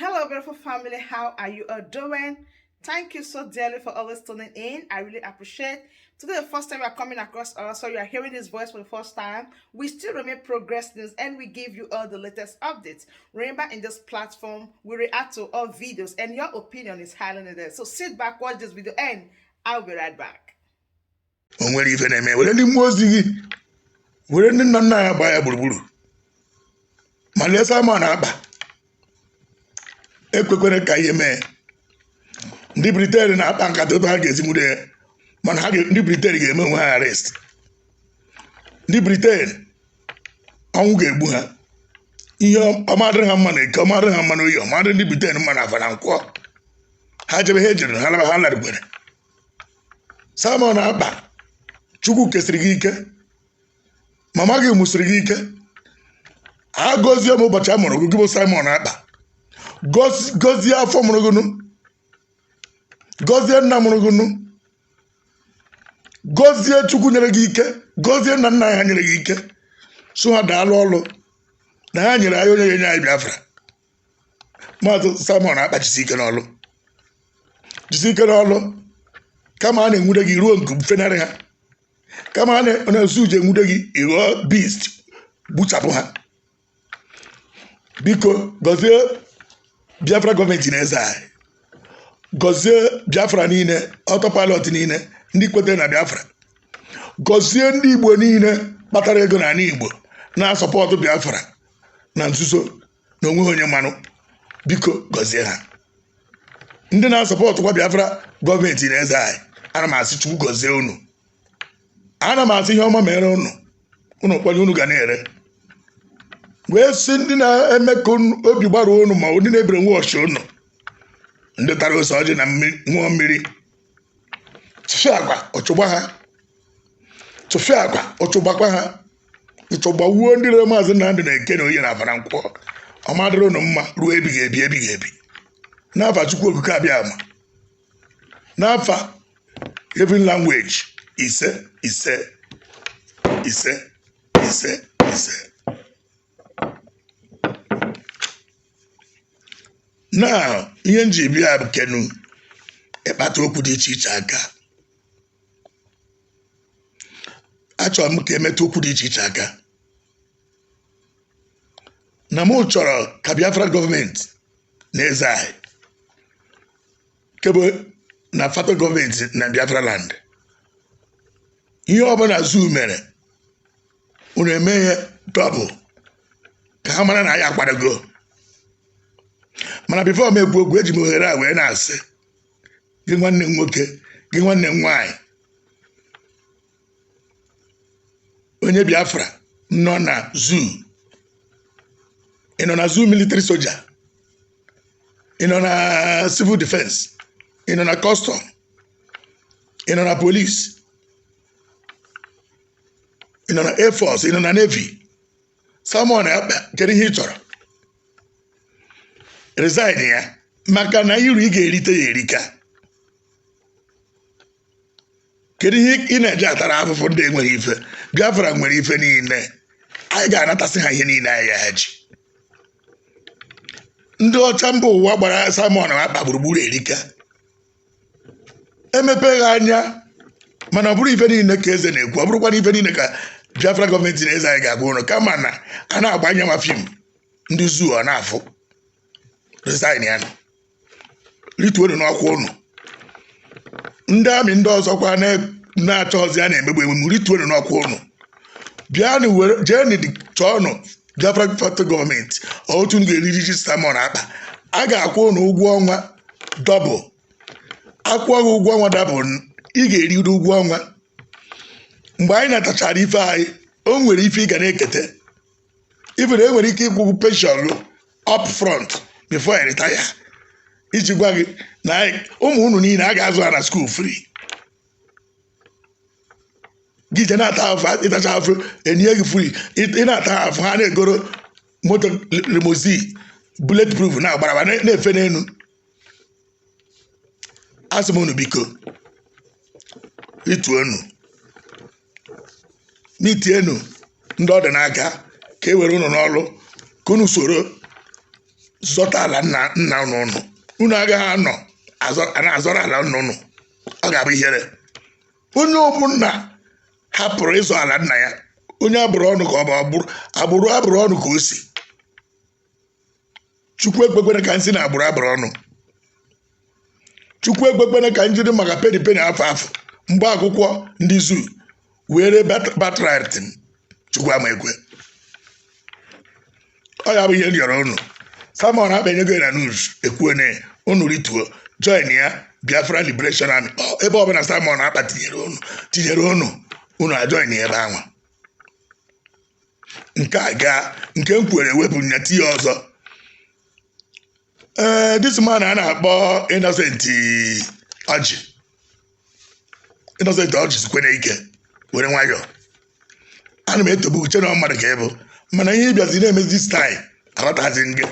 Hello, beautiful family. How are you all doing? Thank you so dearly for always tuning in. I really appreciate. Today, the first time you are coming across us, so you are hearing this voice for the first time. We still remain Progress News and we give you all the latest updates. Remember, in this platform, we react to all videos and your opinion is highly needed. So sit back, watch this video, and I'll be right back. O nwere ife na-eme. Were ndị mmụọ ozi gị, were ndị nna nna ya gbaa ya gburugburu, ma lee Simon Ekpa. Ekwekwere ka ihe mee. Ndị Britain na-akpa nkata otu ha ga-esi nwude ya, mana ha ndị Britain ga-eme onwe ha arrest. Ndị Britain, ọnwụ ga-egbu ha. Ihe ọmadịrị ha mma na eke, ọmadịrị ha mma na oyi, ọmadịrị ndị Britain mma na afa na nkwọ. Ha jebe, ha ejere, ha laba, ha larịkwere. Simon Ekpa, Chukwu kesịrị gị ike, mama gị mụsịrị gị ike. Ha gọzie m ụbọchị a mụrụ gị. Gị bụ Simon Ekpa, gọzie afọ mụrụ gị nụ, gọzie nna mụrụ gị nụ, gọzie Chukwu nyere gị ike, gọzie nna nna ha nyere gị ike. So ha daalụ ọlụ na ha nyere anyị onye ga-enye anyị Biafra. Maazị Simon Ekpa, jisi ike n'ọlụ, jisi ike n'ọlụ. Kama a na-enwude gị ruo nke fenarị ha, kama a na-ezu uche enwude gị, ịghọọ beast, gbuchapụ ha. Biko gọzie Biafra gọọmenti na eze anyị, gọzie Biafra niile, autopilot niile, ndị kwetere na Biafra. Gọzie ndị Igbo niile kpatara ego n'ala Igbo na-asọpọtụ Biafra na nzuzo na onweghị onye mmanụ. Biko gọzie ha. Ndị na-asọpọtụkwa Biafra gọọmenti na eze anyị, ana m asị Chukwu gọzie unu. Ana m asị ihe ọma mere unu. Unu kpọnye unu ga na-ere wee sị ndị na-eme ka obi gbara unu, ma ndị na-ebere nwaọchị unu, ndị tara ose ọjị na mmiri ṅụọ mmiri. Tụfịa agwa ọchụgba ha, tụfịa agwa ọchụgbakwa ha, ịchọgbawuo ndị rere Maazị Nnamdị na eke na oyi na afara nkwọ. Ọmadịrị unu mma ruo ebighị ebi, ebighị ebi. N'afa Chukwu Okike abịa ama, n'afa heaven language, ise, ise, ise, ise, ise. Na ihe m ji bịa bụ kenu ịkpata okwu dị iche iche aka. Achọrọ m ka emetụ okwu dị iche iche aka. Na mụ chọrọ ka Biafra gọọmenti na eze anyị kebe na fato gọọmenti na Biafra land. Ihe ọbụla zoo mere unu eme ihe double, ka ha mara na anyị akwadogo. Mana before m ekwu okwu, eji m ohere a wee na-asị gị, nwanne m nwoke, gị nwanne m nwaanyị, onye Biafra nọ na zoo, ị nọ na zoo military soja, ị nọ na civil defense, ị nọ na custom, ị nọ na police, ị nọ na air force, ị nọ na navy, Simon Ekpa, kedu ihe ị chọrọ? Resign ya, maka na iru ị ga-erite ya erika. Kedu ihe ị na-eji atara afụfụ ndị enweghị ife? Biafra nwere ife niile. Anyị ga-anatasị ha ihe niile anyị ha ji. Ndị ọcha mba ụwa gbara Simon Ekpa gburugburu erika. Emepeghị anya, mana ọ bụrụ ife niile ka eze na-ekwu, ọ bụrụkwa na ife niile ka Biafra gọọmenti na eze anyị ga-agwa ụnụ, kama na a na-agbanye ma fim ndị zoo ọ na-afụ. Resign ya, rituonu n'ọkwa ụnụ. Ndị amị ndị ọzọkwa na-achọ ọzọ ya na-emegbu emegbu, rituonu n'ọkwa ụnụ. Bịanụ were jeenụ chọọnụ Biafra facto gọọmenti otu unu ga-eriri ji Simon Ekpa. A ga-akwụ ụnụ ụgwọ ọnwa double. Akwụọ gị ụgwọ ọnwa double, ị ga-eri ụgwọ ọnwa. Mgbe anyị natachara ife anyị, o nwere ife ị ga na-ekete. Even e nwere ike ịkwụ pension up front before I retire, iji gwa gị na ụmụ unu niile a ga-azụ ha na school free. Gị je na-ata afụ, ịtacha afụ, enye gị free. Ị na-ata afụ, ha na-egoro moto limousine bullet proof na-agbaraba na-efe n'elu. Asị m unu, biko ituonu n'itienu ndị ọ dị n'aka ka e were unu n'ọlụ, ka unu soro Zọta ala nna nna unu. Unu unu agaghị anọ na-azọrọ ala nna unu. Ọ ga-abụ ihere onye ọbụla hapụrụ ịzọ ala nna ya. Onye abụrụ ọnụ ka ọ bụ agbụrụ abụrụ ọnụ ka o si. Chukwu ekpekwere ka nsị na agbụrụ abụrụ ọnụ. Chukwu ekpekwere ka njide maka penny penny afọ afọ mgbe akwụkwọ ndị zoo were birthright m. Chukwu ama ekwe. Ọ ya bụ ihe m rịọrọ unu. Simon Ekpa enyego na news ekwuone unu rituo join ya Biafra Liberation Army. Ebe ọbụla Simon Ekpa tinyere unu, unu ajoin ya ebe ahụ. Nke a gaa, nke m kwere ewepụ nya tinye ọzọ. Ee, this man a na-akpọ Innocent Ọjị, Innocent Ọjị, sikwene ike were nwayọọ. Ana m etobu uche na mmadụ ka ịbụ, mana ihe ịbịazi na-emezi this time, aghọtazi gị.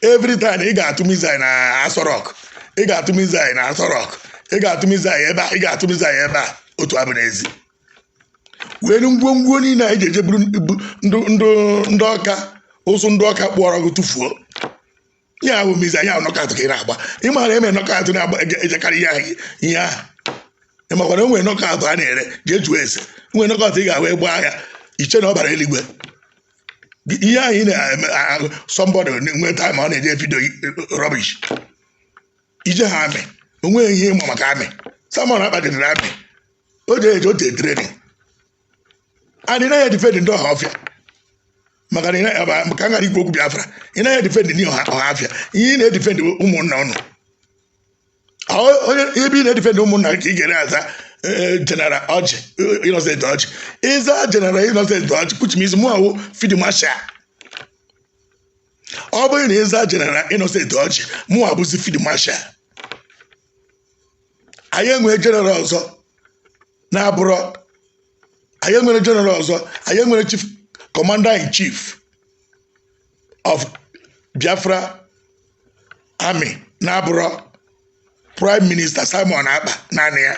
Every time ị ga-atụ missile na Aso Rock, ị ga-atụ missile na Aso Rock, ị ga-atụ missile ebe a, ị ga-atụ missile ebe a, otu abụ n'ezi wee ngwongwo niile anyị ji eje buru ndụ ọka ụzụ, ndị ọka kpụọrọ gị tụfuo. Ya ahụ missile ya ahụ knockout ka ị na-agba. Ị maara eme knockout na-agba ejekarị ihe ahụ. Ihe ahụ ị makwara, enwere knockout a na-ere, jee jụọ ese. Nwere knockout ị ga-ahụ egbe agha iche na ọ bara eluigwe. Ihe ahụ ị na-eme ahụ, somebody nwee time ọ na-eje video rubbish ije ha army. Onweghị ihe ịma maka army. Simon Ekpa jere army, o jere eje otu training and ị naghị edefend ndị ọha ọfịa maka na ị naghị maka nghara ikwu okwu Biafra. Ị naghị edefend ndị ọha ọhafịa. Ihe ị na-edefend ụmụnna ụnụ. Onye ebe ị na-edefend ụmụnna gị ka ị ga aza General Ọjị Innocent Ọjị. Ịza General Innocent Ọjị kuchimizi mụ awụ field marshal. Ọ bụrụ na ịza General Innocent Ọjị, mụ abụzi field marshal. Anyị enwere general ọzọ na-abụrọ anyị enwere general ọzọ. Anyị enwere chief commander in chief of Biafra Army na-abụrọ Prime Minister Simon Ekpa naanị ya.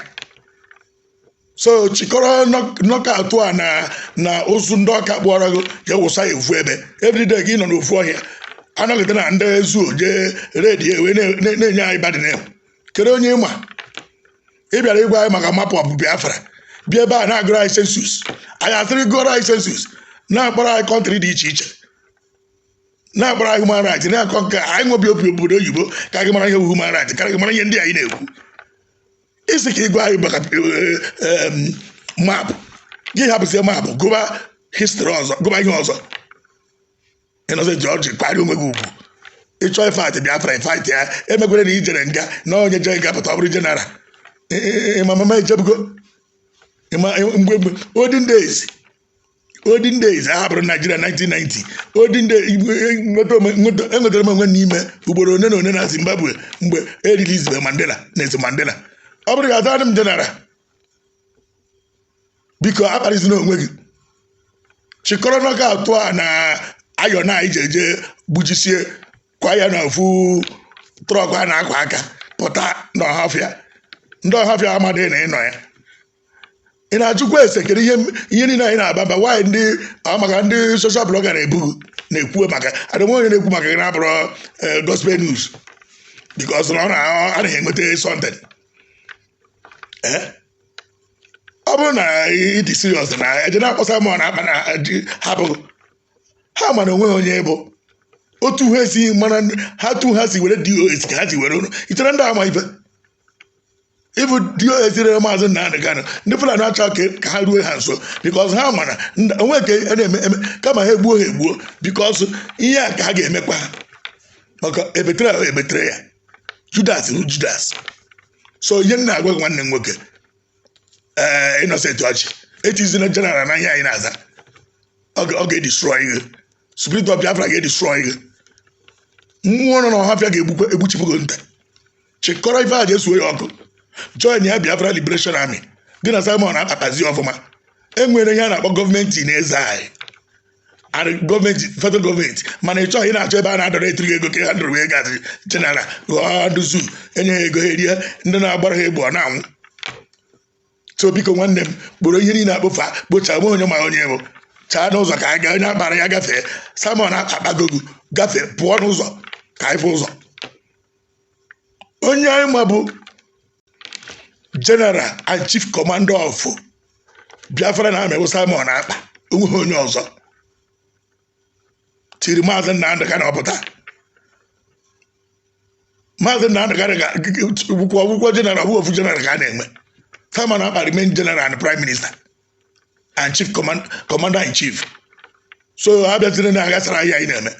So chịkọrọ knockout a na ụzụ ndị ọka kpụọrọ gị, jee wụsa ya ofu ebe. Everyday gị nọ n'ofu ọhịa, anọgide na ndị zoo jee redio wee na-enye anyị bad name. Kedu onye ịma ị bịara ịgwa anyị maka map of Biafra? Bịa ebe a na-agụrụ anyị census. Anyị asịrị gụọrọ anyị census, na-akpọrọ anyị country dị iche iche, na-akpọrọ anyị human rights, na-akọ nke anyị nwebi obi obodo oyibo ka anyị mara ihe bụ human rights, ka anyị mara ihe ndị anyị na-ekwu. Isi ka ịgwa anyị maka map gị, hapụzie map, gụba history ọzọ, gụba ihe ọzọ. Innocent George, kwari onwe gị ugwu. Ịchọ ịfight Biafra, ịfight ya. Emekwere na ijere nga na onye jere nga pụta ọ bụrụ general. Ịma mama ejebugo mgbe olden days, olden days a hapụrụ Naijiria 1990, olden days, enwetara m onwe n'ime ugboro one na one na Zimbabwe mgbe erilizibe Mandela, Nelson Mandela. Ọ bụrụ ga ata m general, biko akparịzina onwe gị. Chịkọrọ knockout a na ayọ na anyị ji eje gbujisie kwa ya na ofu truck a na-akwa aka pụta n'ọhafịa. Ndị ọhafịa amadịghị na ịnọ ya. Ị na-ajụkwa ese kedu ihe ihe niile anyị na-aba mba nwaanyị ndị maka ndị social blogger na-ebu na-ekwu maka adịnwe onye na-ekwu maka gị na-abụrụ gospel news, because na ọ na anaghị enweta something. Ọ bụrụ na ị dị serious na eje na-akpọ Simon Ekpa na hapụ ha, mana onweghị onye bụ otu ha esi mara ha tu ha si were DOS ka ha si were ụlọ ichere ndị ama ife ịbụ DOS rere Maazị Nnamdị Kanụ. Ndị Fulani achọ ka ha ruo ha nso because ha mara onwe ka a na-eme eme kama ha egbuo ha egbuo, because ihe a ka ha ga-emekwa ha maka ebetere ya ebetere ya Judas bụ Judas. So ihe m na-agwa gị, nwanne m nwoke, ee, Innocent Ọchị, etizina general na ihe anyị na-aza. Ọ ga-edestroy gị. Spirit of Biafra ga-edestroy gị. Mmụọ nọ n'ọhafịa ga-egbukwa egbuchipụ gị nta. Chịkọrọ ife a ga-esuo ya ọkụ, join ya Biafra Liberation Army gị na Simon akpazi ọfụma. Enwere ihe a na-akpọ gọọmenti na-eze anyị and gọọmenti, federal gọọmenti, mana ị chọghị. Ị na-achọ ebe a na-adọrọ etiri gị ego ka ha dọrọ ego asị general ghọọ ndị zoo enye ha ego ha erie, ndị na-agbara ha egbe ọ na-anwụ. So biko, nwanne m, kporo ihe niile akpofa kpocha. Nwe onye ma onye bụ Chaa n'ụzọ ka anyị gaa. Onye akpara ya gafee. Simon akpagogu gafee, pụọ n'ụzọ ka anyị fụ ụzọ. Onye anyị ma bụ general and chief commander of Biafra na army bụ Simon Ekpa. Onweghị onye ọzọ tiri Maazị Nnamdị Kanu ọpụta. Maazị Nnamdị Kanu ga-ọgwụkwọ ọgwụkwọ general bụ ofu general ka a na-enwe. Simon Ekpa remain general and prime minister and chief commander in chief. So ha bịaziri na aghasara ahịa anyị na-eme.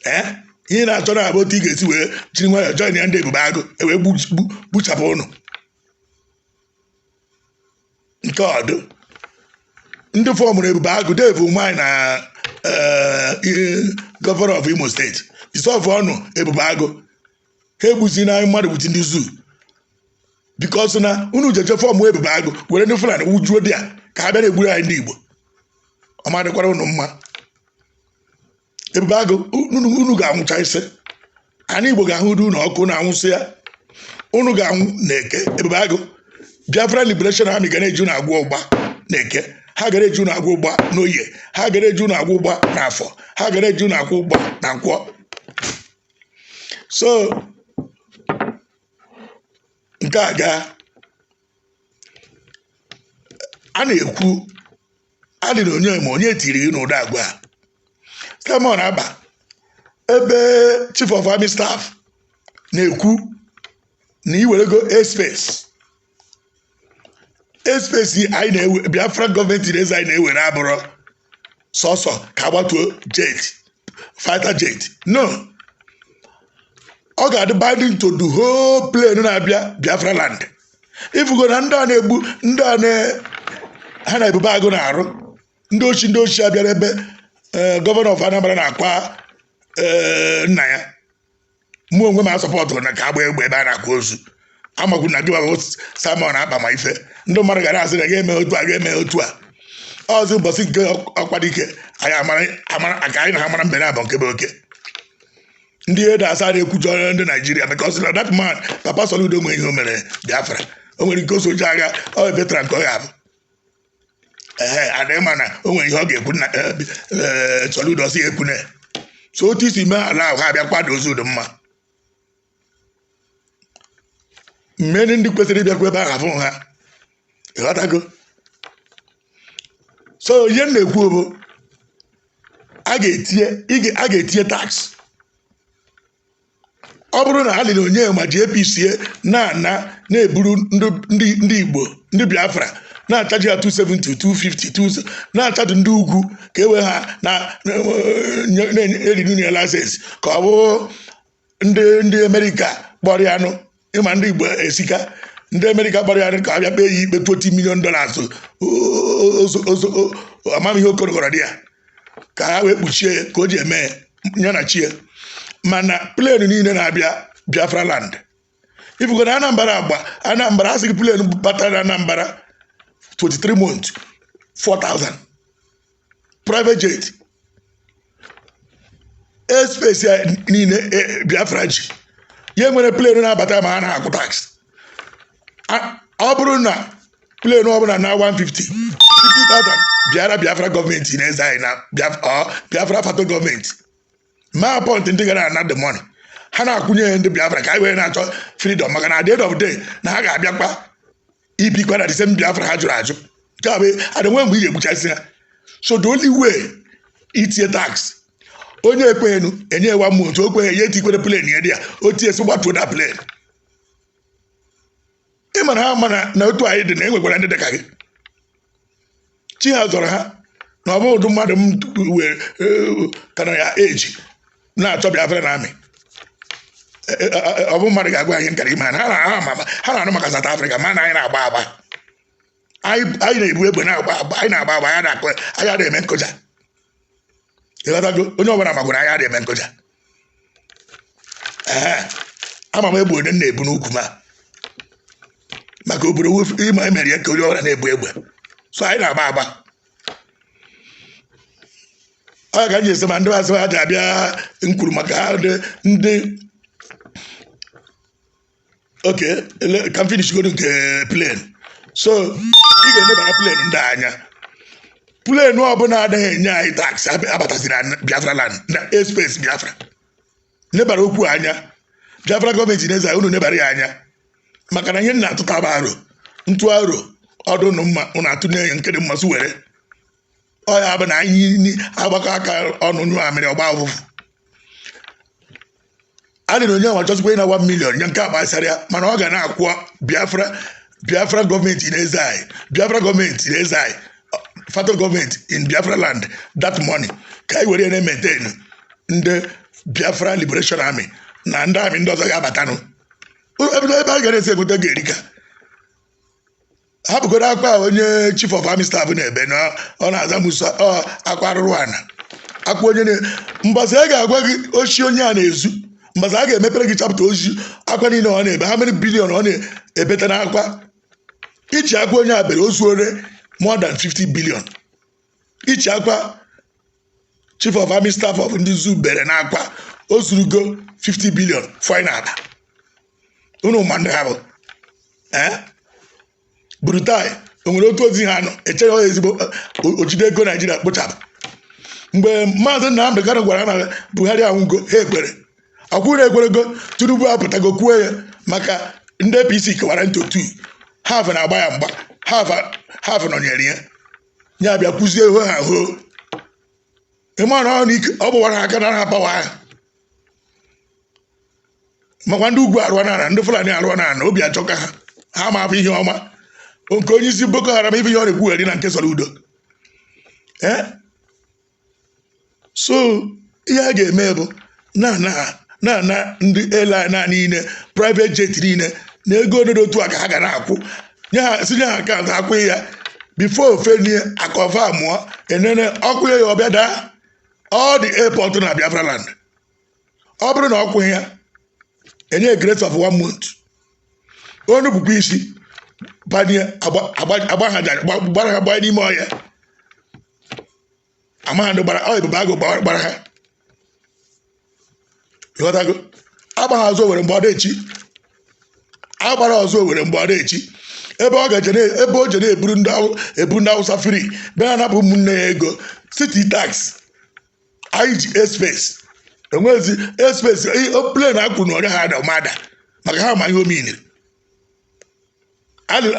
Ee, ihe na-achọ na abụ otu ị ga-esi wee jiri nwayọọ join ya ndị Ebube Agụ, ewee gbuchapụ ụnụ nke ọdụ ndị formụrụ Ebube Agụ. Dave Umahi na governor of Imo State dissolve ọnụ Ebube Agụ. Ha egbuzi na mmadụ gbuti ndị zoo, because na unu jeje form Ebube Agụ, were ndị Fulani wujuo dị ya ka ha bịa na-egburu anyị ndị Igbo. Ọmadịkwara unu mma. Ebube Agụ, unu ga-anwụcha isi. Anyị Igbo ga-ahụ ụdị unu ọkụ na-anwụsị ya. Unu ga-anwụ na Eke. Ebube Agụ, Biafra Liberation Army ga na-eji unu agwọ ụgba na Eke. Ha gara eji unu agwọ ụgba n'Oye. Ha gara eji unu agwọ ụgba na Afọ. Ha gara eji unu agwọ ụgba na Nkwọ. So nke a gaa, a na-ekwu adị na onye ma onye tiri gị n'ụdị agwa a. Simon Ekpa, ebe chief of army staff na-ekwu na iwerego airspace anyị na-ewe Biafra gọọmenti na eze anyị na-ewere abụrọ sọsọ ka agbatuo jet, fighter jet. No, ọ ga-adị binding to the whole plane na-abịa Biafra land. Ifugo na ndị a na-egbu ndị a na ha na Ebube Agụ na-arụ ndị ochi abịara ebe governor of Anambra na-akwa nna ya. Mụ onwe m asupportụrụ na ka agba egbe ebe a na-akwa ozu. Amakwu na gịwa bụ Simon Ekpa ma ife ndị mmadụ gara asị na ga-eme otu a, ga-eme otu a ọzọ. Ụbọchị nke ọkwadike anyị amara ka anyị na ha mara mbe na abụ nke bụ oke. Ndị ede asaa na-ekwujọ ndị Naijiria, because na that man, Papa Soludo, nwe ihe o mere Biafra. O nwere ike osoji agha, ọ veteran ka ọ ga-abụ. Ehe, adịghị ma na o nwere ihe ọ ga-ekwu na Soludo ọsị ya ekwu na so otu isi mee ala ahụ, ha abịa kwado ozu dị mma. Mmeri ndị kwesịrị ịbịakwa ebe ahụ afụ ha, ịghọtago? So ihe m na-ekwu bụ a ga-etinye tax. Ọ bụrụ na ha lere onye ma ji APC na-ana na-eburu ndị Igbo, ndị Biafra, na-achaji ha 270, 250, 2 na-achaji ndị ugwu ka e wee ha na na-eriri ya license, ka ọ bụ ndị Amerịka kpọrọ ya anụ. Ịma ndị Igbo esika ndị Amerịka kpọrọ ya anụ ka a bịa kpee ya ikpe $20 million. Amamihe okorokoro dị ya ka ha wee kpuchie ya ka o ji eme ya na chi ya. Mana plane niile na-abịa Biafra land, ifugo na Anambra agba Anambra asị gị plane batara na Anambra 23 months, 4000 private jet. Airspace ya niile Biafra ji ya nwere plane na-abata ma ha na-akwụ tax. Ọ bụrụ na plane ọbụla na 150 50,000 bịara Biafra gọọmenti na-eze anyị na Biafra fato gọọmenti ma appoint ndị gara ana the money ha na-akwụnye ya ndị Biafra ka anyị wee na-achọ freedom, maka na at the end of the day na ha ga-abịakwa ibikwa na the same Biafra ha jụrụ ajụ. Nke a bụ adịnwe mgbe ị ga-egbuchasị ha. So the only way, itinye tax. Onye ekweghenu enye wa mmụ otu okweghị ya etikwere plane ya dị ya o tie sị gbatuo na plane. Ị mara ha mana na otu anyị dị na enwekwara ndị dị ka gị chi ha zọrọ ha na ọ bụ ụdị mmadụ m were ka na ya eji na-achọ Biafra na army. Ọ bụ mmadụ ga-agwa anyị nkara ime ha ha na-anụ maka South Africa, ma na anyị na-agba agba, anyị na-ebu egbe na-agba agba, anyị na-agba agba, anyị na-akụ, anyị adịghị eme nkụja. Ịghọtago? Onye ọbụla magwara anyị adịghị eme nkụja. Ee, ama m egbe onye m na-ebu n'ukwu ma maka obodo ịma emere ya ka onye ọbụla na-ebu egbe. So anyị na-agba agba. Ọ ka m ji esi ma ndị asị ha ji abịa m kwuru maka ndị oke ka m finish godu nke plane. So ị ga-enebara plane ndị anya. Plane ọbụla adịghị enye anyị tax abataziri na Biafra land, na airspace Biafra. Nebara okwu anya. Biafra Government in Exile, unu nebara ya anya, maka na ihe m na-atụta bụ aro, ntụ aro ọdụ unu mma, unu atụnye ya nke dị mmasị were ọ ya bụ na anyị agbakọ aka ọnụ nyụọ amịrị, ọgba ụfụfụ. A dị na onye nwa chọzikwa ịna 1 million nye nke a gbasara ya, mana ọ ga na-akwụ Biafra Government in Exile, Biafra Government in Exile, federal government in Biafra land, that money ka anyị were ya na-maintain ndị Biafra Liberation Army na ndị army ndị ọzọ ga-abatanụ. Ebe a ga na-esi enweta ga-erika. Hapụgoro akwa onye chief of army staff na-ebe na ọ na-aza Musa, ọ akwa arụrụ ana, akwa onye mbọsị a ga-agwa gị ochi onye a na-ezu, mbọsị a ga-emepere gị chapter ozi akwa niile ọ na-ebe, ha mere billion ọ na-ebeta n'akwa ichi akwa onye a bere, o zuore more than 50 billion. Ichi akwa chief of army staff of ndị zu bere n'akwa, o zurugo 50 billion final. Unu ma ndị ha bụ Brutai o nwere otu ozi ha nọ echere ọ ezigbo ojide ego Naijiria kpochapụ. Mgbe Maazị Nnamdị Kanu gwara ha na Buhari anwụgo, ha ekwere akwụrụ ekwerego. Tinubu apụtago kwuo ya, maka ndị APC kewara into two, half na-agba ya mgba, half nọnyere ya. Ya bịa kwuzie ho ha hoo, ịma na ọ n'ike ọ gbawara ha aka na ha pawa ahụ, makwa ndị ugwu arụọ n'ala, ndị Fulani arụọ n'ala, obi achọka ha, ha ma afọ ihe ọma nke onye isi Boko Haram, ife ihe ọ na-ekwugheri na nke sọrọ udo. Ee, so ihe a ga-eme bụ na ndị airline a niile, private jet niile, na ego ododo otu a ka ha ga na-akwụ. Nye ha, sinye ha account, akwụ ya before ofenie akọfa mụọ enene ọkwụ ya, ọbịa daa all the airport na Biafra land. Ọ bụrụ na ọ kwụghị ya, enye grace of one month, onu bụkwa isi banye agba ha gbara ha gbanye n'ime ọhịa. Ama ha ndị gbara ọ, Ebube Agụ gbara ha. Ịghọtago? Agba ha ọzọ were mgbe ọ dị-echi, agbara ọzọ were mgbe ọ dị-echi, ebe ọ gaje ebe o je na-eburu ndị ebu ndị Awụsa free, bịa napụ ụmụnne ya ego city tax. Anyị ji airspace, enwezi airspace. Plane akwụ na ọrịa ha ada mada, maka ha ma ihe omeniri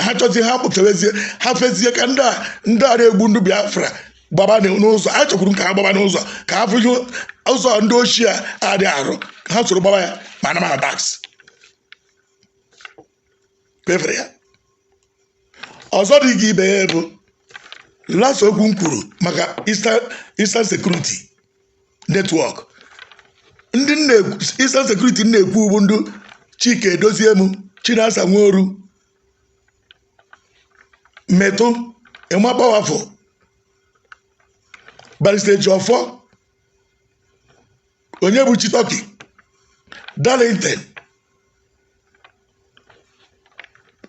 ha chọzi. Ha kpụchewezie, ha fezie ka ndị a na-egbu ndị Biafra gbaba n'ụzọ. A chọkwuru ka ha gbaba n'ụzọ, ka ha fụju ụzọ ndị ochie a adị arụ, ka ha soro gbaba ya, ma ana m tax kpefere ya. Ọzọ dị ka ibe ya bụ last okwu m kwuru maka Eastern Security Network. Ndị Eastern Security na-ekwu bụ ndị Chike Edoziemu, Chinasa Nworu, Metụ Emma Powerful, Barrister Ejiofor, onye bụ Chitoki Darlington,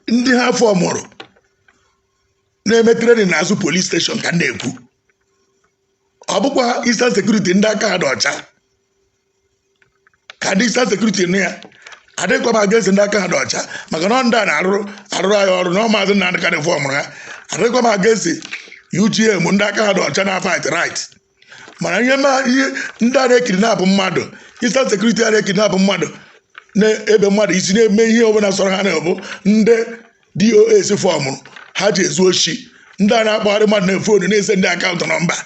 ndị ha formụrụ na-eme training n'azụ police station ka m na-ekwu. Ọ bụkwa Eastern Security ndị aka ha dị ọcha ka ndị Eastern Security nụ ya. Adịkwa m against ndị aka ha dị ọcha, maka na ndị a na-arụrụ arụrụ anyị ọrụ na Maazị Nnamdị Kanu formụrụ ha. Adịkwa m against UGM, ndị aka ha dị ọcha na fight right, mana ihe ihe ndị a na-ekidnapụ mmadụ, Eastern Security a na-ekidnapụ mmadụ, na-ebe mmadụ isi, na-eme ihe ọbụla sọrọ ha, na-ebu ndị DOS formụrụ ha ji ezu oshi. Ndị a na-akpagharị mmadụ na phone, na-ese ndị account number,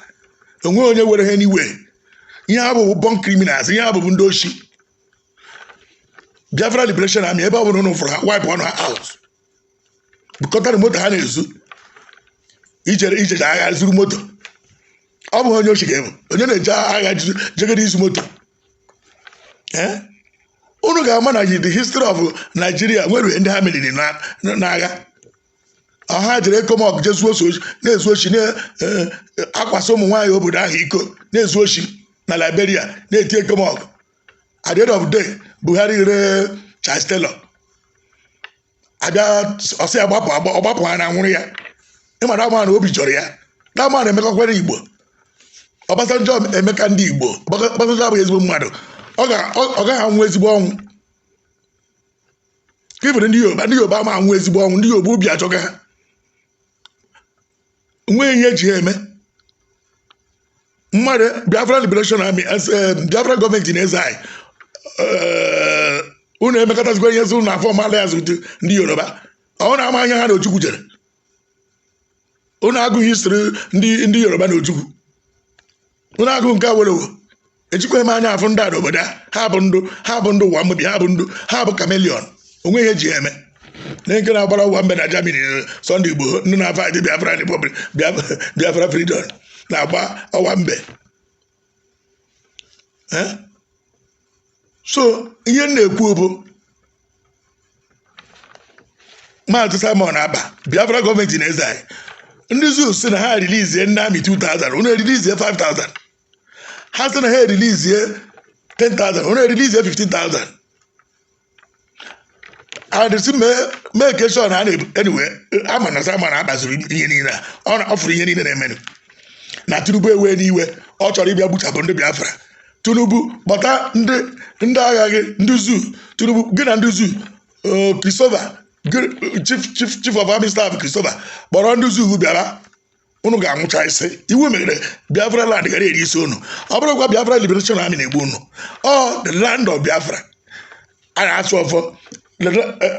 onwe onye were ha n'iwe. Ihe ha bụ born criminals, ihe ha bụ ndị oshi. Biafra Liberation Army, ebe ọ bụla unu fụrụ ha, wipe ọnụ ha out, bukọtara moto ha na-ezu. Ijere ijeje agha zuru moto, ọ bụghị onye oshi ga-ebu onye na-eje agha jegede izu moto. Ee, unu ga-ama na the history of Nigeria nwere ndị ha meriri n'agha. Ọha jere ECOMOG jezuo oshi, na-ezu oshi, na-akwasị ụmụ nwaanyị obodo ahụ iko, na-ezu oshi na Liberia, na-eti ECOMOG. At the end of the day, Buhari ree Charles Taylor, abịa ọsị ya gbapụ, ọgbapụ ha na nwụrụ ya. Ịma na na obi jọrọ ya na ama na emekọkwara Igbo. Obasanjo emeka ndị Igbo. Obasanjo abụghị ezigbo mmadụ, ọ gaghị anwụ ezigbo ọnwụ. Ifere ndị Yoruba, ndị Yoruba ama anwụ ezigbo ọnwụ. Ndị Yoruba obi achọga ha, nwee ihe eji ha eme. Mmadụ Biafra Liberation Army, Biafra Government in Exile, unu emekọtazikwa ihe zi unu na form alliance with ndị Yoruba. Ọ na-ama anya ha na Ojukwu jere. Unu agụ history ndị Yoruba na Ojukwu. Unu agụ nke Awolowo. Ejikwa m anya afụ ndị a n'obodo a. Ha bụ ndụ, ha bụ ndụ ụwa mmebi, ha bụ ndụ, ha bụ chameleon. Onwe ihe eji eme. Na nke na-agbara ụwa mbe na Germany, Sunday Igboho, ndị na-fight Biafra Republic, Biafra freedom, na-agba ọwa mbe. So ihe m na-ekwu bụ Maazị Simon Ekpa, Biafra Government in Exile, ndị zoo si na ha releasie ndị army 2000, unu ereleasie 5000. Ha sị na ha ereleasie 10,000, unu ereleasie 15,000. And si mee ke sure na a na anyway, ama na Simon akpazuru ihe niile a ọ fụrụ ihe niile na-emenụ na Tinubu ewe n'iwe. Ọ chọrọ ịbịa gbuchapụ ndị Biafra. Tinubu, kpọta ndị agha gị, ndị zoo. Tinubu, gị na ndị zoo, Christopher, chief of army staff Christopher, kpọrọ ndị zoo bịara. Unu ga-anwụcha isi. Iwu megere Biafra land gara eri isi unu. Ọ bụrụkwa Biafra Liberation Army na-egbu unu, ọ the land of Biafra a na-asụ ọfọ,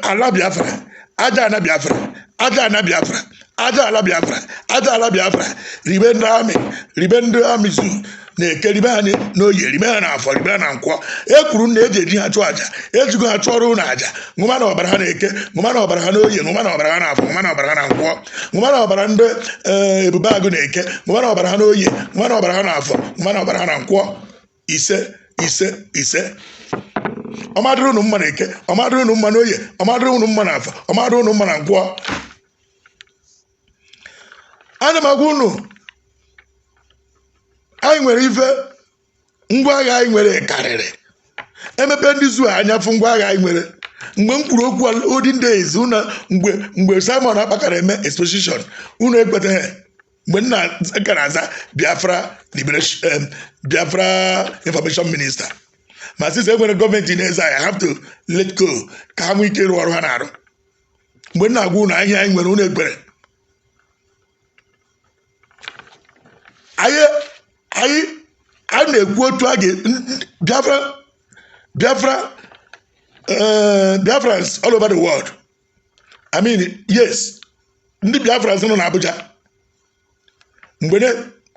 ala Biafra, aja ana Biafra, aja ana Biafra, aja ala Biafra, aja ala Biafra. Ribe ndị army, ribe ndị army zoo na-eke, ribe ha n'oye, ribe ha n'afọ, ribe ha na nkwọ. E kwuru na eji eji ha chụọ aja, ejigo ha chụọrọ ụnụ aja. Ṅụma na ọbara ha na-eke, ṅụma na ọbara ha n'oye, ṅụma na ọbara ha n'afọ, ṅụma na ọbara ha na nkwọ, ṅụma na ọbara ndị ebube agụ na-eke, ṅụma na ọbara ha n'oye, ṅụma na ọbara ha n'afọ, ṅụma na ọbara ha na nkwọ. Ise, ise, ise. Ọmadịrị unu mma na eke, ọmadịrị unu mma n'oye, ọmadịrị unu mma n'afọ, ọmadịrị unu mma na nkwọ. Ana m agwa unu, anyị nwere ife ngwa agha anyị nwere karịrị emepe ndị zoo anya fụ ngwa agha anyị nwere. Mgbe m kwuru okwu olden days, unu, mgbe Simon akpakara eme exposition, unu ekwetaghị. Mgbe nna ka na-aza Biafra Liberation, Biafra Information Minister, ma sịsị e nwere government in exile, I have to let go ka ha nwee ike ịrụ ọrụ ha na-arụ. Mgbe m na-agwa unu ahịa anyị nwere, unu ekwere. Anyị a na-ekwu otu a ga Biafra, Biafrans all over the world, I mean, yes, ndị Biafrans nọ n'Abuja, mgbe ne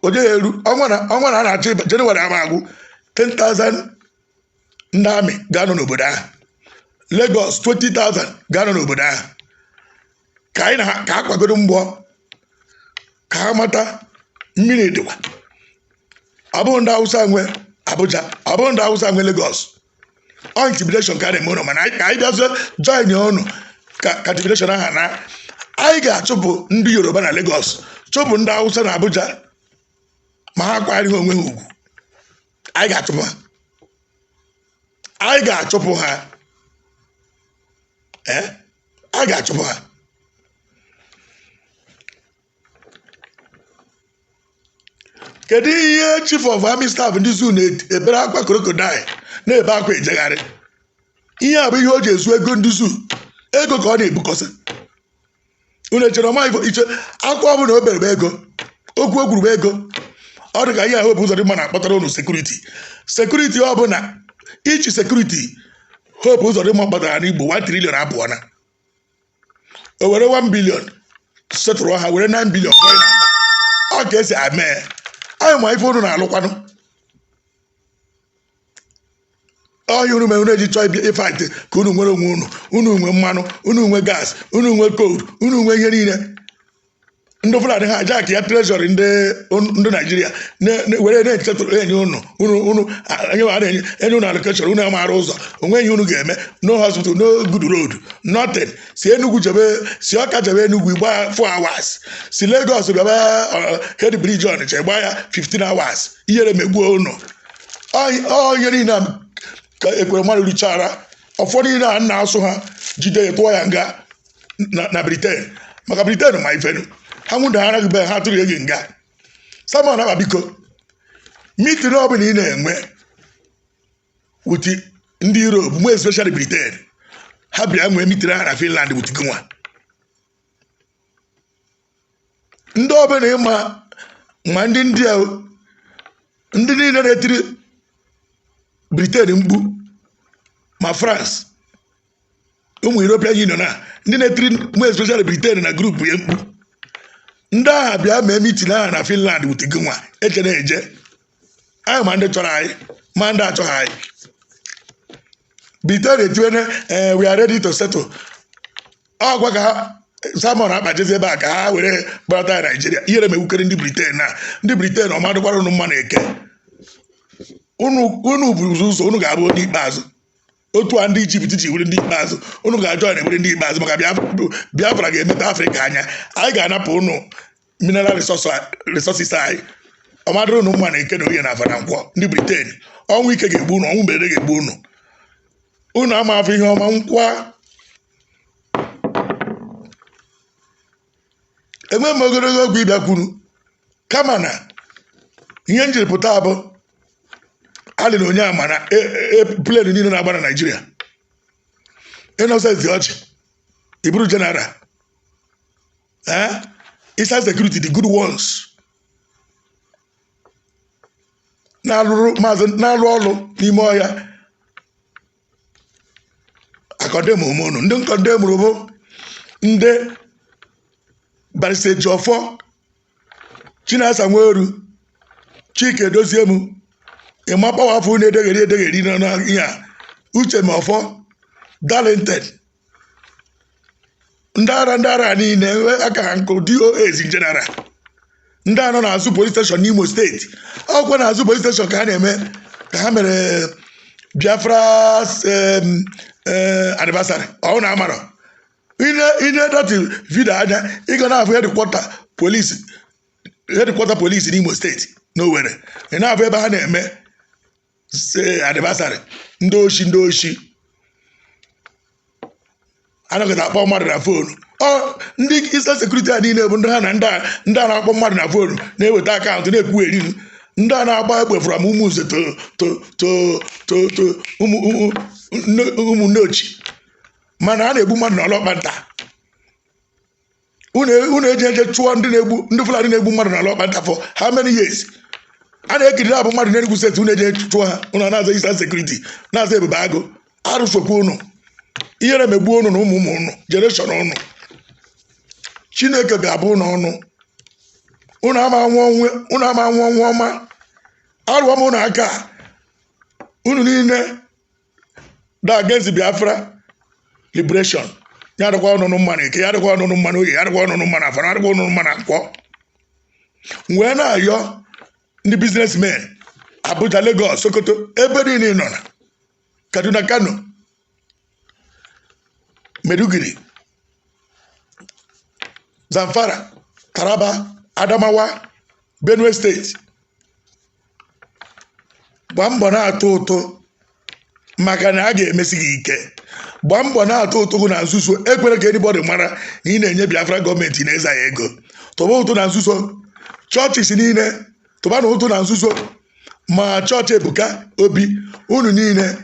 oje ya eru ọnwa na a na-achọ ịba Jenụwarị ama agwụ, 10,000 ndị army ga-anọ n'obodo ahụ. Lagos, 20,000 ga-anọ n'obodo ahụ ka anyị na ha ka a kwagodo mgbọ ka ha mata mmiri dịkwa. Ọ bụghị ndị Hausa nwe Abuja, ọ bụghị ndị Hausa nwe Lagos. Ọ intimidation ka a na-eme ụnụ, mana ka anyị bịazie join ụnụ ka intimidation aha na anyị ga-achụpụ ndị Yoruba na Lagos, chụpụ ndị Hausa na Abuja, ma ha kwanyere onwe ha ugwu. Anyị ga-achụpụ ha, anyị ga-achụpụ ha, ee, anyị ga-achụpụ ha. Kedu ihe chief of army staff ndị zoo na-ebere akwa crocodile, na-ebe akwa ejegharị? Ihe a bụ ihe o ji ezu ego ndị zoo, ego ka ọ na-ebukọsị. Unu echere ọma iche akwa ọbụla o bere bụ ego, okwu o kwuru bụ ego. Ọ dị ka ihe ahụ Hope Uzodimma na-akpọtara unu security, security ọbụla ichi security Hope Uzodimma kpatara n'Igbo, 1 trillion apụọ na o were 1 billion setụrụ ha, were 9 billion kọọ n'akpa. Ọ ka esi eme anyị ma ife unu na-alụkwanụ ọhịa unu mere unu eji chọọ ịbịa ịfight ka unu nwere onwe unu. Unu nwe mmanụ, unu nwe gas, unu nwe coal, unu nwe ihe niile. Ndị Fulani ha jack ya treasury ndị Naijiria were na-echetụrụ enye unu unu enye ha, na-enye enye unu allocation. Unu amaara ụzọ onwe ihe unu ga-eme. No hospital, no good road, nothing. Si Enugu jebe, si Ọka jebe Enugu, gba 4 hours. Si Lagos bịaba Head Bridge Ọnịcha, gba ya 15 hours. Ihere megbuo unu. Ọ ihe niile a ka ekwere mmadụ richara ụfọdụ niile a na-asụ ha jide ya tụọ ya nga na Britain, maka Britain ma ifenu ha nwụda gị be ha tụrụ gị nga. Simon Ekpa, biko, meeting ọbụla ị na-enwe with ndị Europe, mụ especially Britain, ha bịa nwee meeting ha na Finland with gị nwa. Ndị ọbụla ịma ma ndị India. Ndị niile na-etiri Britain mkpu, ma France, ụmụ European Union a, ndị na-etiri mụ, especially Britain na group ya mkpu, ndị agha bịa mee meeting ahụ na Finland with gị nwa eche na-eje anyị, ma ndị chọrọ anyị ma ndị achọghị anyị. Britain etiwene, "We are ready to settle." Ọgwa ka ha Simon akpajezi ebe a ka ha were kpọrọta ya Naijiria. Ihere mewukere ndị Britain na ndị Britain. Ọmadụkwara unu mma na eke unu. Unu buru ụzọ, unu ga-abụ onye ikpeazụ. Otu a ndị Ijipt ji were ndị ikpeazụ, unu ga-ajọ na ewere ndị ikpeazụ, maka Biafra ga-emepe Afrịka anya. Anyị ga-anapụ unu mineral resources anyị. Ọmadụrụ unu mma na eke na oye na afa na nkwọ. Ndị Britain, ọnwụ ike ga-egbu unu, ọnwụ mberede ga-egbu unu. Unu ama afọ ihe ọma nkwa. Enwe m ogologo okwu ịbịakwuru, kama na ihe m jiri pụta bụ alị na onye ama na plane niile na-agba na Naịjirịa. Innocent Ọchị, iburu general, eh, Eastern Security, the good ones na-alụrụ maazị, na-alụ ọrụ n'ime ọhịa. A condemn m unu. Ndị condemnụrụ bụ ndị Barrister Ejiofor, Chinasa Nworu, Chike Doziem, Emma Powerful na-edegheri edegheri na ihe a, Uche Mefor, Darlington, ndị ara, ndị ara niile aka ha nkụ, DOS in general, ndị anọ n'azụ police station n'Imo Steeti. Ọkwa n'azụ police station ka ha na-eme ka ha mere Biafra anniversary. Ọ na amarọ ine that video anya, ị ga na-afụ headquarter police, headquarter police n'Imo Steeti n'Owerri. Ị na-afụ ebe ha na-eme anniversary. Ndị oshi, ndị oshi anọghịta akpọ mmadụ na phone. Ọ ndị Eastern Security a niile bụ ndị ha na ndị a na-akpọ mmadụ na phone, na-eweta account, na-ekwu erinu. Ndị a na-agba egbe from Ụmụnze to ụmụnne ochi, mana a na-egbu mmadụ n'ọlọkpa nta. Unu eji eje chụọ ndị na-egbu, ndị Fulani na-egbu mmadụ n'ọlọkpa nta for how many years? A na-ekiri abụ mmadụ n'Enugu Steeti, unu eje chụọ ha. Unu na-aza Eastern Security, na-aza Ebube Agụ. Arụsokwa unu, ihere megbuo unu na ụmụ ụmụ unu, generation unu. Chineke ga-abụ unu ọnụ. Unu ama anwụ ọnwụ, unu ama anwụ ọnwụ ọma. Arụọ m unu aka, unu niile da against Biafra liberation. Ya dịkwa ọnụnụ mma na eke, ya dịkwa ọnụnụ mma na oye, ya dịkwa ọnụnụ mma na afọ, ya dịkwa ọnụnụ mma na nkwọ. Wee na-ayọ ndị businessmen Abuja, Lagos, Sokoto, ebe niile ị nọ na Kaduna, Kano, Maiduguri, Zamfara, Taraba, Adamawa, Benue Steeti, gbaa mbọ na-atụ ụtụ, maka na a ga-emesi gị ike. Gbaa mbọ na-atụ ụtụ gị na nzuzo. Ekwere ka anybody mara na ị na-enye Biafra gọọmenti na-eza ya ego. Tụba ụtụ na nzuzo. Chọọchị niile, tụba na ụtụ na nzuzo. Ma chọọchị Ebuka Obi, unu niile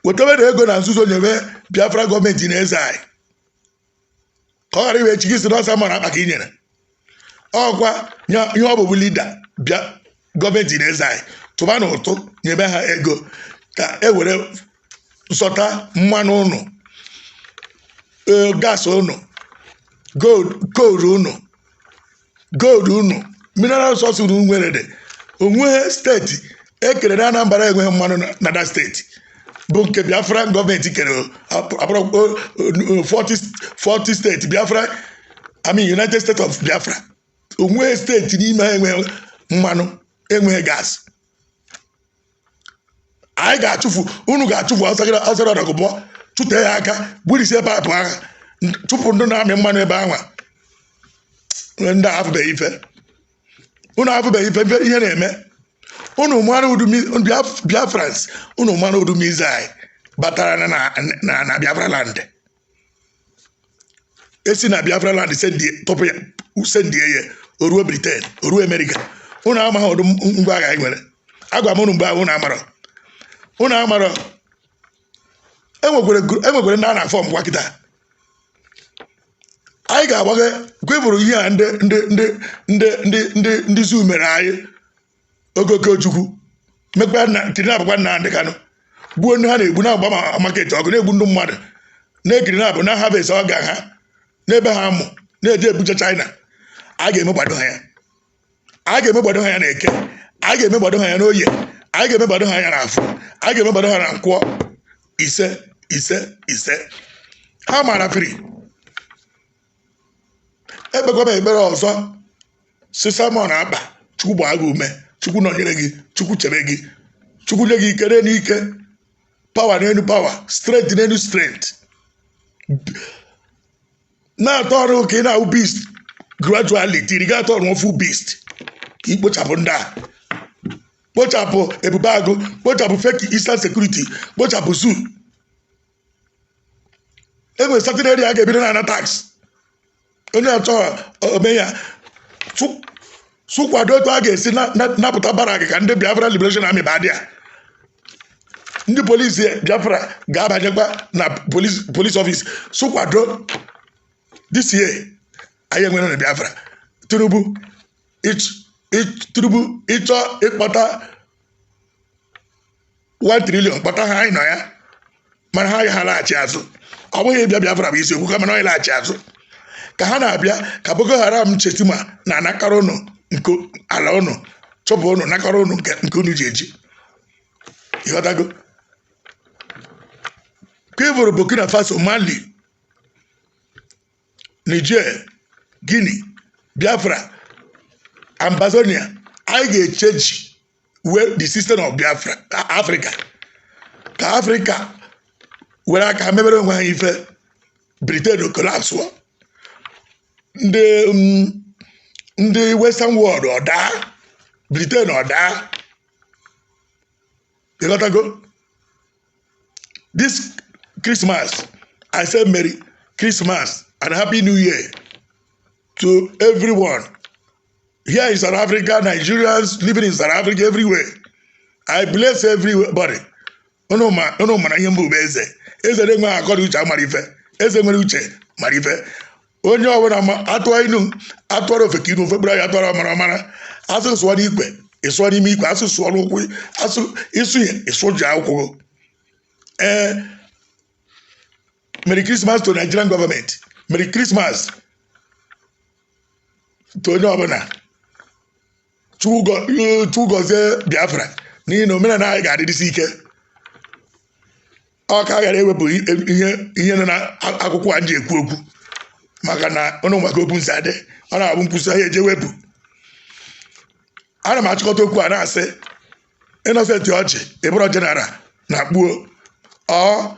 wetebe na ego na nzuzo, nyewe Biafra gọọmenti na-eze anyị, ka ọ ghara iwe echi gị si n'ọsọ mara akpa ka ị nyere. Ọkwa ihe ọ bụbụ leader bịa gọọmenti na-eze anyị, tụba na ụtụ, nyebe ha ego ka e were zọta mmanụ ụnụ, gas ụnụ, gold, coal ụnụ, gold ụnụ, mineral resources ụnụ nwere dị. Onweghị steeti ekere na Anambra enweghị mmanụ na that steeti bụ nke Biafra gọọmenti kere. Abụrụ 40 40 steeti Biafra, I mean United States of Biafra, onweghị steeti n'ime ha enweghị mmanụ, enweghị gas. Anyị ga-achụfu unu, ga-achụfu ọsara ọdọgụbọ, chụtee ya aka, gburisie pipe agha, chụpụ ndị na-amị mmanụ ebe ahụ. Ndị a afụbeghị ife, unu afụbeghị ife ihe na-eme unu. Mara udu Biafrans, unu mara udu missile batara na Biafra land, esi na Biafra land tụpụ ya, sendie ya, oruo Britain, oruo America. Unu amaghị ụdị ngwa agha anyị nwere. Agwa m unu mgbe ahụ, unu amarọ, unu amarọ. Enwekwere ndị a na-afọ ngwa kịta. Anyị ga-agbaghe kwefuru ihe a ndị ndị ndị ndị ndị ndị ndị zoo mere anyị. Ogoke Ojukwu mekwa na kidnapkwa Nnamdị Kanụ, gbuo ndị ha na-egbu, na-agba ma market ọkụ, na-egbu ndị mmadụ, na-ekidnap, na harvest ọga ha n'ebe ha mụ na-eje ebuche China. A ga-emegbado ha ya, a ga-emegbado ha ya na Eke, a ga-emegbado ha ya n'Oye, a ga-emegbado ha ya na Afọ, a ga-emegbado ha na Nkwọ. Ise, ise, ise. Ha mara firi. Ekpekwa m ekpere ọzọ si Simon Ekpa, Chukwu gbaa gị ume, Chukwu nọnyere gị, Chukwu chebe gị, Chukwu nye gị ike n'elu ike, power n'elu power, strength n'elu strength, na-atọ ọrụ ka ị na-awụ beast gradually tiri gị atọ ọrụ full beast, ka ị kpochapụ ndị a, kpochapụ Ebube Agụ, kpochapụ fake Eastern Security, kpochapụ zoo. Enwere certain area a ga-ebido na-ana tax. Onye achọ ome ya sụkwado otu a ga-esi napụta barrack ka ndị Biafra Liberation Army badị ya. Ndị polisi Biafra ga-abanyekwa na police office. Sụkwado this year anyị enwere na Biafra. Tinubu, Tinubu, ịchọ ịkpọta 1 trillion, kpọta ha, anyị nọ ya. Mana ha agaghị laghachi azụ. Ọ bụghị ịbịa Biafra bụ isiokwu, kama na ọ laghachi azụ ka ha na-abịa ka Boko Haram chetima na anakọrọ ụnụ nke ala ụnụ, chụpụ ụnụ, nakọrọ ụnụ nke unu ji eji. Ịghọtago ka ị bụrụ Burkina Faso, Mali, Niger, Guinea, Biafra, Ambazonia. Anyị ga-echeji wee the system of Biafra Africa, ka Africa were aka mebere onwe ha ife. Britain collapse, ndị Western world ọ daa, Britain ọ daa. Ịghọtago? This Christmas, I say Merry Christmas and Happy New Year to everyone here in South Africa, Nigerians living in South Africa, everywhere. I bless everybody. Unu mara ihe mbụ bụ eze. Eze na-enweghị akọ na uche amara ife. Eze nwere uche mara ife. Onye ọbụla ma atụọ inu, atụọrọ ofe ka inu ofe kpụrụ ya, atụọrọ mara ọmara. Asụ sụọ n'ikwe, ịsụọ n'ime ikwe. Asụ sụọ n'ụkwụ, asụ ịsụ ya, ịsụ ji akwụkwọ. Ee, Merry Christmas to Nigerian government. Merry Christmas to onye ọbụla. Chukwu gọzie Biafra, n'ihi na omenala anyị ga-adịrịsị ike. Ọ ka ghara ewepụ ihe ihe nọ na akwụkwọ a ji ekwu okwu, maka na ụnụ maka okwu nsi adị, ọ na-abụ nkwụsị ahịa eje wepụ. Ana m achịkọta okwu a na-asị Innocent Ọchị, ịbụrụ general na kpuo ọ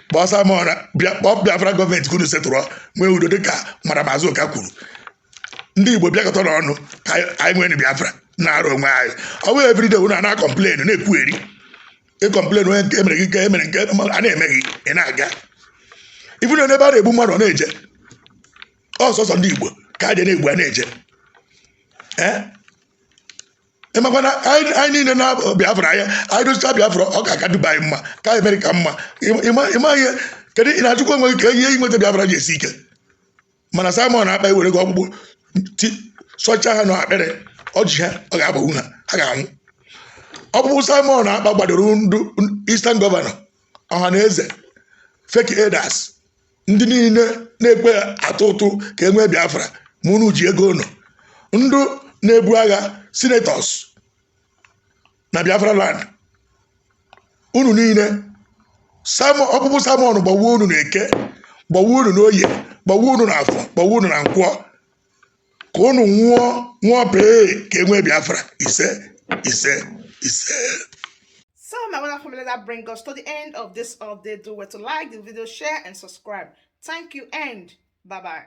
kpọọ Simon, kpọọ Biafra gọọmenti ka unu setụrụ nwee udo, dịka Madam Azuka kwuru. Ndị Igbo, bịakọta n'ọnụ ka anyị nwee Biafra na-arụ onwe anyị. Ọ bụghị everyday unu a na-acomplain, na-ekwugheri, ịcomplain onye nke emere gị, nke emere, nke a na-eme gị, ị na-aga ifu na ebe a na-egbu mmadụ, ọ na-eje ọsọsọ. Ndị Igbo ka a je na-egbu, a na-eje. Ee, ịmakwana anyị niile na Biafra anya anyị dozicha Biafra, ọ ga-aka Dubai mma, ka Amerịka mma. Ịma ihe kedu ị na-achụkwa onwe gị ka ihe inweta Biafra ji esi ike? Mana Simon Ekpa ewere gị ọkpụkpụ sọcha ha n'akpịrị ọjị ha, ọ ga-agbagbu ha, ha ga-anwụ. Ọkpụkpụ Simon Ekpa gbadoro ndụ Eastern Governor, ọha na eze, fake elders, ndị niile na-ekpe atụ ụtụ ka e nwee Biafra, ma unu ji ego unu, ndụ na-ebu agha, senators na Biafra land, unu niile, Simon, ọkpụkpụ Simon gbawuo unu na Eke, gbawuo unu n'Oye, gbawuo unu na Afọ, gbawuo unu na Nkwọ, ka unu nwụọ, nwụọ pee, ka e nwee Biafra. Ise, ise, ise. So, my wonderful family, that brings us to the end of this update. Do well to like the video, share, and subscribe. Thank you, and bye bye.